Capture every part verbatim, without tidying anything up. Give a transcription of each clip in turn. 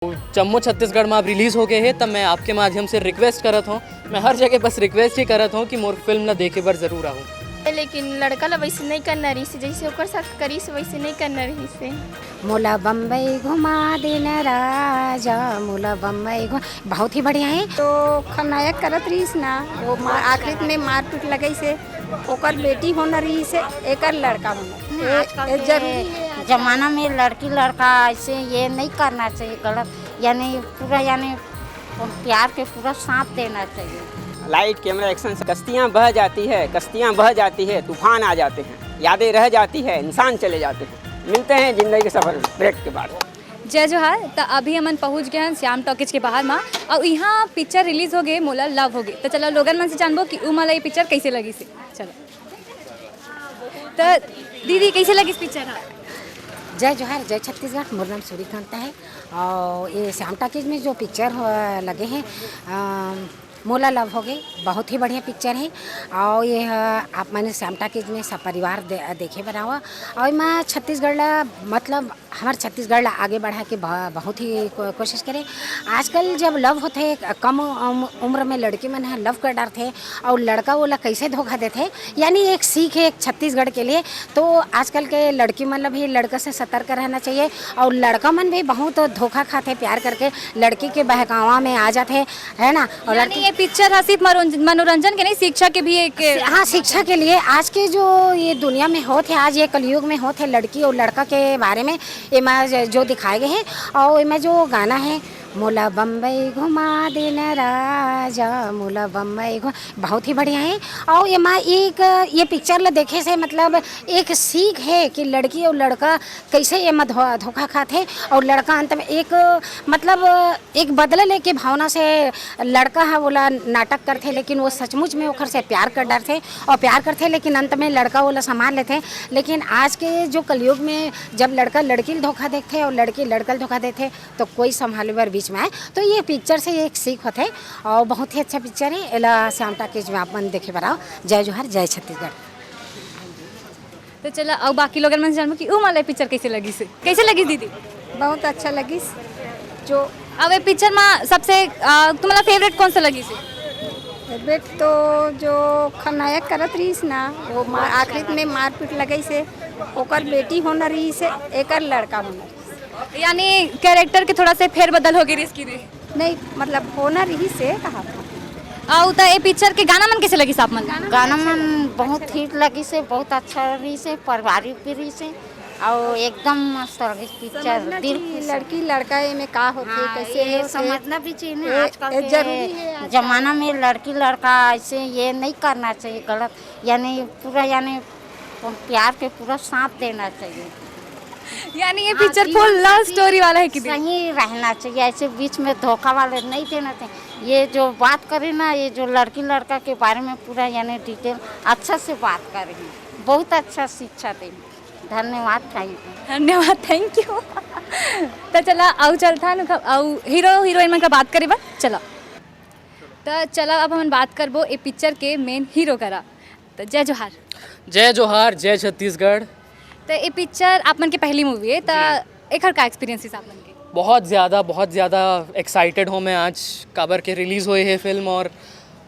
जम्मो छत्तीसगढ़ में अब रिलीज हो गए हे, तब मैं आपके माध्यम से रिक्वेस्ट करत हूँ, मैं हर जगह बस रिक्वेस्ट ही करत हूँ कि मोर फिल्म ला देखे बर जरूर आहूँ। लेकिन लड़का ला वैसे नहीं करना रहिस, जैसे ओकर साथ करिस वैसे नहीं करना रहिस। मोला बम्बई घुमा देना राजा, मोला बम्बई घुमा, बहुत ही बढ़िया है। तो खलनायक करत रहिस ना, वो मार, आखिरी में मारपीट लगइस हे, ओकर बेटी होना रहिस हे, एकर लड़का होना। नहीं, ये, आजकल ये के जरूरी है आजकल। जमाना में लड़की लड़का ऐसे ये नहीं करना चाहिए, गलत, यानी पूरा, यानी प्यार के पूरा साथ देना चाहिए। Light, camera, action. कश्तियाँ बह जाती है, कश्तियाँ बह जाती है, तूफान आ जाते हैं, यादें रह जाती है, इंसान चले जाते हैं। मिलते हैं जिंदगी के सफर में ब्रेक के बाद। जय जोहार। त अभी हमन पहुंच गए हैं श्याम टॉकीज के बाहर मा, और यहाँ पिक्चर रिलीज हो गए, मोला लव हो गए। तो चलो लोगन मन से जानबो कि उ मन ला ये पिक्चर कैसे लगिस हे। चलो, तो दीदी, कैसे लगिस पिक्चर हा? जय जोहार, जय छत्तीसगढ़। मोर नाम सूर्यकांता है और ये श्याम टॉकीज में जो पिक्चर हो, लगे हैं, अम, मोला लव हो गए, बहुत ही बढ़िया पिक्चर है। और ये ह, आप मन श्याम टॉकीज में सब परिवार दे, देखे बर आवा। और एमा छत्तीसगढ़ ला, मतलब हमारे छत्तीसगढ़ ला आगे बढ़ा के ब-, बहुत ही को-, कोशिश करे। आजकल जब लव होथे, कम उम-, उम्र में लड़की मन ह लव कर डारथे और लड़का ओला कैसे धोखा देथे, यानी एक सीख है एक छत्तीसगढ़ के लिए। तो आजकल के लड़की मन ला भी लड़का से सतर्क रहना चाहिए और लड़का मन भी बहुत धोखा खाथे प्यार करके, लड़की के बहकावा में आ जाथे, है ना। और यानी लड़की ये पिक्चर हा सिर्फ मनोरंज-, मनोरंजन के नहीं, शिक्षा के भी एक हाँ, शिक्षा के लिए। आज के जो ये दुनिया में होत है, आज ये कलयुग में होत है, लड़की और लड़का के बारे में एमा ज-, जो दिखाए गए हैं, और एमा जो गाना है, मोला बम्बई घुमा देना राजा, मोला बम्बई घुमा, बहुत ही बढ़िया है। और एमा एक, ये पिक्चर ला देखे से मतलब एक सीख है कि लड़की और लड़का कैसे एमा धो-, धोखा खाथे, और लड़का अंत में एक, मतलब एक बदला लेके भावना से लड़का ह ओला नाटक करथे, लेकिन वो सचमुच में ओखर से प्यार कर डरथे और प्यार करथे, लेकिन अंत में लड़का ओला संभाल लेथे। लेकिन आज के जो कलयुग में जब लड़का लड़की ल धोखा देखथे और लड़की लड़का ल धोखा देथे, तो कोई संभाले बर बीच में आए। तो ये पिक्चर से एक सीख होथे और बहुत ही अच्छा पिक्चर है। एला श्याम टॉकीज में आप मन देखे बर आओ। जय जोहार, जय छत्तीसगढ़। तो चला, अउ बाकी लोगन मन से जानबो कि उ मन ला पिक्चर कैसे लगिस हे। कैसे लगिस दीदी? बहुत अच्छा लगिस। जो अब ये पिक्चर में सबसे, अ, तुम्हारा फेवरेट कौन सा लगिस हे? फेवरेट तो जो खलनायक करत रहिस ना, वो मार, आखिरी में मारपीट लगइस हे, ओकर बेटी होना रहिस हे, एकर लड़का होना रहिस। यानी कैरेक्टर के थोड़ा से फेरबदल हो गई रिस की रे। नहीं, मतलब होना रहिस हे, कहा था। अउ त ए पिक्चर के गाना मन कैसे लगिस आप मन? गाना मन बहुत हिट लगिस हे, बहुत अच्छा रहिस हे, पारिवारिक भी रहिस हे, अउ एकदम मस्त लगिस पिक्चर, समझना दिल चाहिए, खुश। लड़की लड़का एमे का होथे, हाँ, कैसे ये होथे, समझना भी चाहिए ना, ये, आजकल ये के जरूरी है आजकल। जमाना में लड़की लड़का ऐसे ये नहीं करना चाहिए, गलत, यानी पूरा, यानी प्यार के पूरा साथ देना चाहिए। यानी ये हाँ, पिक्चर जीवन फुल लव साथी स्टोरी वाला है कि नहीं? सही रहना चाहिए, ऐसे बीच में धोखा वाले नहीं देना चाहिए। ये जो बात करी ना, ये जो लड़की लड़का के बारे में पूरा यानी डिटेल अच्छा से बात करी, बहुत अच्छा शिक्षा दी। धन्यवाद, थैंक यू। धन्यवाद, थैंक यू। त चला, अउ चलथन, अउ हीरो हीरोइन मन का बात करे बर चला। त चला, अब हमन बात करबो ए पिक्चर के मेन हीरो करा। त जय जोहार। जय जोहार, जय छत्तीसगढ़। त ए पिक्चर आप मन के पहली मूवी है, त जी। एखर का एक्सपीरियंस हिसाब मन के? बहुत ज़्यादा, बहुत ज़्यादा एक्साइटेड हूँ मैं आज, काबर के रिलीज़ होए हे फिल्म और,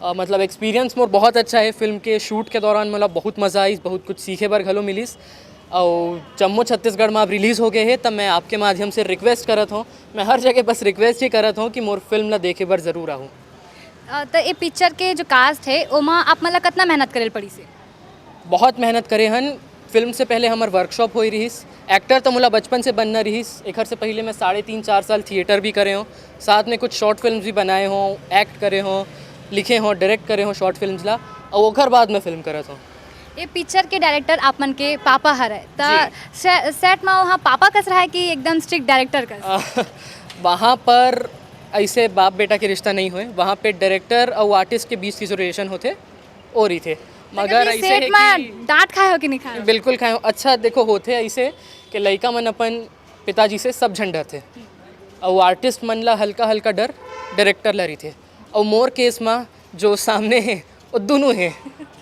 अ, मतलब एक्सपीरियंस मोर बहुत अच्छा है। फिल्म के शूट के दौरान मोला बहुत मज़ा आइस, बहुत कुछ सीखे बर घलो मिलिस। अउ जम्मो छत्तीसगढ़ में अब रिलीज़ हो गए हे, तब मैं आपके माध्यम से रिक्वेस्ट करत हूँ, मैं हर जगह बस रिक्वेस्ट ही करत हूँ कि मोर फिल्म ला देखे बर ज़रूर आहूँ। अ, त ए पिक्चर के जो कास्ट है, ओमा आप मन ला कतना मेहनत करे ल पड़िस हे? बहुत मेहनत करे हन। फिल्म से पहले हमर वर्कशॉप होई रिहिस। एक्टर तो मोला बचपन से बनना रिहिस। एखर से पहले मैं साढ़े तीन, चार साल थिएटर भी करे हों, साथ में कुछ शॉर्ट फिल्म्स भी बनाए हों, एक्ट करे हों, लिखे हों, डायरेक्ट करे हों शॉर्ट फिल्म्स ला, अउ ओखर बाद मैं फिल्म करत हों। ए पिक्चर के डायरेक्टर आप मन के पापा हरय, त जी। से-, सेट म वहाँ पापा कस रहय कि एकदम स्ट्रिक्ट डायरेक्टर कस? अ, वहाँ पर ऐसे बाप बेटा के रिश्ता नहीं होए, वहाँ पे डायरेक्टर अउ आर्टिस्ट के बीच की जो रिलेशन होथे, ओ रहिथे। त मगर कभी ऐसे सेट है म कि डांट खाए हो कि नहीं खाए हो? बिल्कुल खाए हो। अच्छा, देखो, होथे ऐसे कि लइका मन अपन पिताजी से सब झन डरथे, अउ आर्टिस्ट मन ला हल्का हल्का डर डायरेक्टर ला रहिथे, अउ मोर केस म जो सामने हे, वो दोनों हे,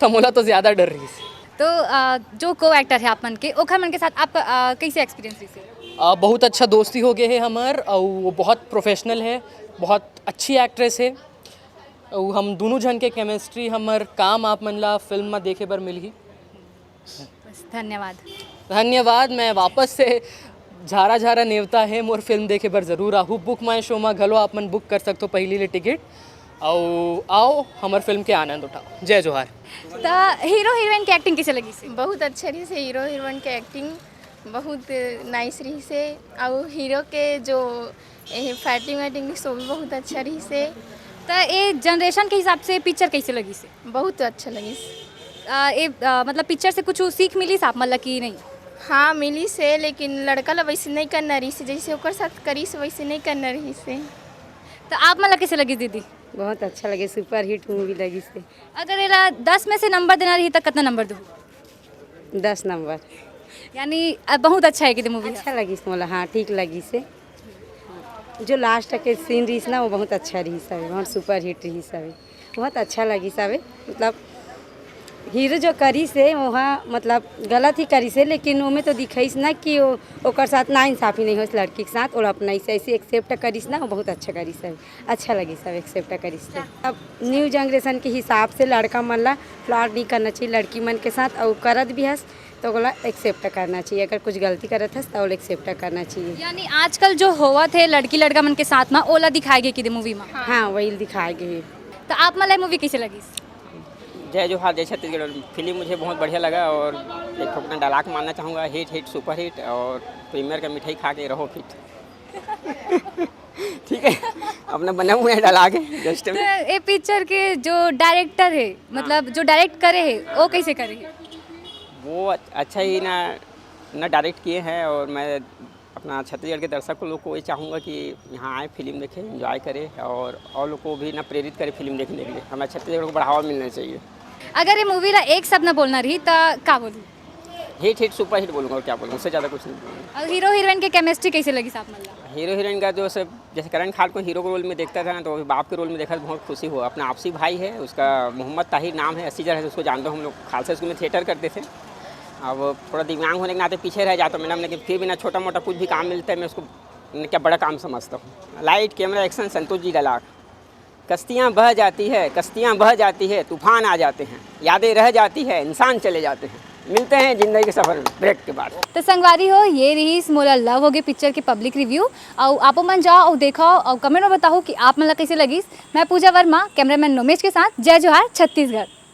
त मोला तो ज़्यादा डर रहिस। तो, अ, जो को एक्टर है आप मन के, ओखर मन के साथ आपका, अ, कैसे एक्सपीरियंस रहिस हे? अ, बहुत अच्छा दोस्ती हो गए हे हमर, अउ वो बहुत प्रोफेशनल हे, बहुत अच्छी एक्ट्रेस हे। अउ हम दोनों झन के केमिस्ट्री, हमर काम आप मन ला फिल्म में देखे बर मिलही। बस, धन्यवाद। धन्यवाद। मैं वापस से झारा झारा नेवता हे मोर फिल्म देखे बर जरूर आहू। बुक माई शो में घलो आप मन बुक कर सकथो पहली ले टिकट। अउ आओ हमर फिल्म के आनंद उठाओ। जय जोहार। त हीरो हीरोइन के एक्टिंग कैसे लगिस हे? बहुत अच्छा रहिस हे हीरो हीरोइन के एक्टिंग, बहुत नाइस रहिस हे। अउ हीरो के जो फाइटिंग वाइटिंग रहिस, वो भी बहुत अच्छा रहिस हे। त ए जनरेशन के हिसाब से पिक्चर कैसे लगिस हे? बहुत अच्छा लगिस। आ, ए, आ, मतलब पिक्चर से कुछ सीख मिलिस आप मन ला कि नहीं? हाँ, मिलिस हे, लेकिन लड़का ला वैसे नहीं करना रहिस हे, जैसे ओकर साथ करिस वैसे नहीं करना रहिस हे। त आप मन ला कैसे लगिस दीदी? बहुत अच्छा लगे, सुपर हिट मूवी लगिस हे। अगर एला दस में से नंबर देना रही त कितना नंबर दो? दस नंबर। यानी अ, बहुत अच्छा हे कि मूवी। अच्छा लगिस मोला, हाँ, ठीक लगिस हे। जो लास्ट के सीन रहिस ना, वो बहुत अच्छा रहिस हवे, बहुत सुपर हिट रहिस हवे, बहुत अच्छा लगिस हवे। मतलब हीरो जो करिस हे, वहाँ मतलब गलत ही करिस हे, लेकिन ओमे तो दिखाइस ना कि वो ओकर साथ ना इंसाफी नहीं होइस लड़की के साथ, और अपना इसे ऐसे एक्सेप्ट करिस ना, वो बहुत अच्छा करिस हवे, अच्छा लगिस हवे एक्सेप्ट करिस हे। अब न्यू जनरेशन के हिसाब से लड़का मन ला फ्लर्ट नहीं करना चाहिए लड़की मन के साथ, और करत भी हस तो ओला एक्सेप्ट करना चाहिए। अगर कुछ गलती करत हस तो ओला एक्सेप्ट करना चाहिए। यानी आजकल जो होवत हे लड़की लड़का मन के साथ में, ओला दिखाए गे कि मूवी में। हाँ, वही दिखाए गए। त आप मन ला मूवी कैसे लगिस? जय जोहार, जय छत्तीसगढ़। फिल्म मुझे बहुत बढ़िया लगा और एक ठो अपना डायलॉग मारना चाहूँगा, हिट हिट सुपर हिट, और प्रीमियर का मिठाई खा के रहो फिट। ठीक है, अपना बना हुआ है डायलॉग है जस्ट त में। ए पिक्चर के जो डायरेक्टर हे, मतलब जो डायरेक्ट करे हे, वो कैसे करे हे? वो अच- अच्छा ही ना ना डायरेक्ट किए हैं, और मैं अपना छत्तीसगढ़ के दर्शक लोग को ये चाहूँगा कि यहाँ आए, फिल्म देखें, एंजॉय करें, और और लोग को भी ना प्रेरित करें फिल्म देखने के लिए। हमारे छत्तीसगढ़ को बढ़ावा मिलना चाहिए। अगर ए मूवी ला एक शब्द में बोलना रही त का बोलू? हिट हिट सुपर हिट बोलूँगा, और क्या बोलूँगा, उससे ज़्यादा कुछ नहीं बोलूँगा। और हीरो हीरोइन के केमिस्ट्री कैसे लगिस आप मन ला? हीरो हीरोइन का जो सब, जैसे करण खान को हीरो के रोल में देखता था ना, तो अभी बाप के रोल में देखा तो बहुत खुशी हुआ। अपना आपसी भाई है, उसका मोहम्मद ताहिर नाम है, अस्सी हज़ार है, उसको जानते हो, हम लोग खालसा स्कूल में थिएटर करते थे। अब थोड़ा दिव्यांग होने के नाते पीछे रह जाता हूँ मैडम, लेकिन फिर भी ना छोटा मोटा कुछ भी काम मिलता है, मैं उसको न क्या बड़ा काम समझता हूँ। Light camera action, Santosh ji dialogue. कश्तियाँ बह जाती है, कश्तियाँ बह जाती है, तूफान आ जाते हैं, यादें रह जाती है, इंसान चले जाते हैं। मिलते हैं जिंदगी के सफर में ब्रेक के बाद। त संगवारी हो, ये रहिस मोला लव होगे पिक्चर के पब्लिक रिव्यू। अउ आपो मन जाओ अउ देखो अउ कमेंट में बताओ कि आप मन ला कैसे लगिस। मैं पूजा वर्मा, कैमरामैन नोमेश के साथ, जय जोहार छत्तीसगढ़।